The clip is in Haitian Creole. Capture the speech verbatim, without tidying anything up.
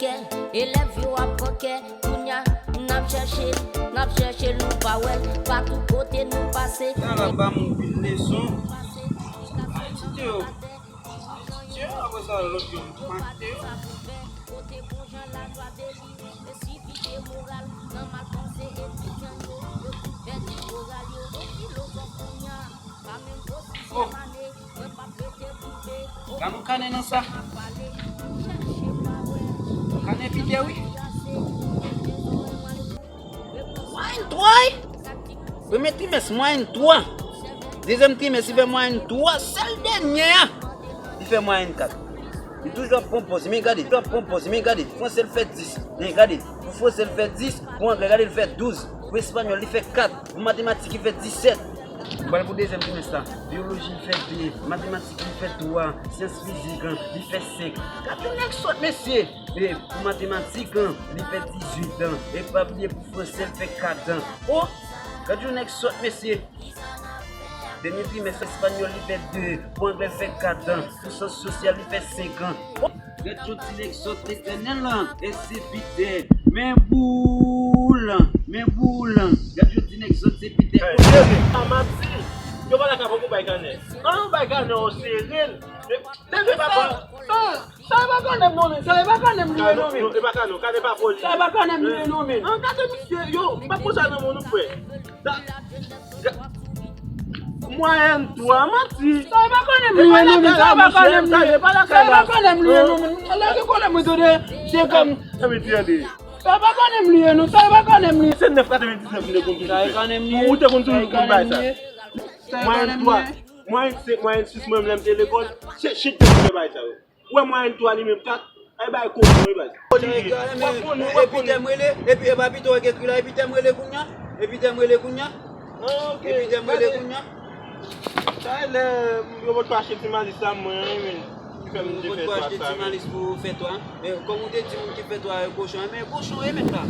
Kè, elèv yo ap pran kè, kounya n ap chèche l, n ap chèche l, nou pa wè l, patou kote nou pase. Sa la ba m anpil leson. Etidye yo. Etidye yo, apre sa, lòt yo, mate yo. Kote bon jan lajwa deli, resivite moral, nan mal panse etidyan yo, yo tout pèdi moral yo, yon filozòf kounya. Oh. Ba nou kanè nan sa. Kanè Pitè, wi. Mwayèn twa, wi. Premye trimès, mwayèn twa. Dezyèm trimès, li fè mwayèn twa. Sèl dènye a, li fè mwayèn kat. Li toujou ap pran pòz, men gade, toujou ap pran pòz, men gade. Fransè, l fè dis, men gade. Pou fransè, l fè dis. Pou anglè, gade, l fè douz. Pou espanyòl, li fè kat. Pou matematik, li fè disèt. Bon, pou dezyèm trimès la, biyoloji, li fè de. Matematik, li fè twa. Syans fizik, li fè senk. Gad yon nèg sòt, mesye. E pou matematik, li fè dizuit. E pa bliye, pou fransè, li fè kat. O, gad yon nèg sòt, mesye. Dènye trimès, espanyòl, li fè de. Pou anglè, li fè kat. Pou syans sosyal, li fè senk. O, gad yon ti nèg sòt, Letènèl, e se Pitè. Men boul, men boul. Gad yon ti nèg sòt, se Pitè. Hey, serye, sa m ap di. Yo pa ta ka pran pou bay kanè. An, bay kanè, w sere l. Leve, papa. Sa e pa kanè m non, men. Sa e pa kanè m li ye non, men. Non, e pa kanè, kanè pa foli. Sa e pa kanè m li ye non, men. An, gade misye, yo, m pa pran sa nan men w non, frè. Da, ga, mwayèn twa, manti. Sa e pa kanè m li ye non, men. Sa e pa kanè m li ye. Sa e pa kanè m li ye non, men. Lage kòlè mwen tande. Se kòm. Sa e pa kanè m li ye non. Sa e pa kanè m li ye. Se nèf katrevendiznèf m te konn toujou fè. Ou te konn toujou konn bay sa. Mwayèn twa. Mwayèn senk, mwayèn sis, mwen menm lè m te lekòl, se chit te fè bay sa yo. Ou wè mwayèn twa li menm kat, ay bay kochon wi baz. Sa egal, men, w ap konnen, w ap konnen. Epitèm rele, epi e pa pito w ki ekri la, epitèm rele kounya, epitèm rele kounya. Ah, ok. Epitèm rele kounya. Sa e lè yo pot pa achte ti malis la, mwen renmen. Ki fè m te fè twa sa, men. Yo pot pa achte ti malis pou fè twa. Men kòm ou te di moun ki fè twa e kochon, men kochon e menm la.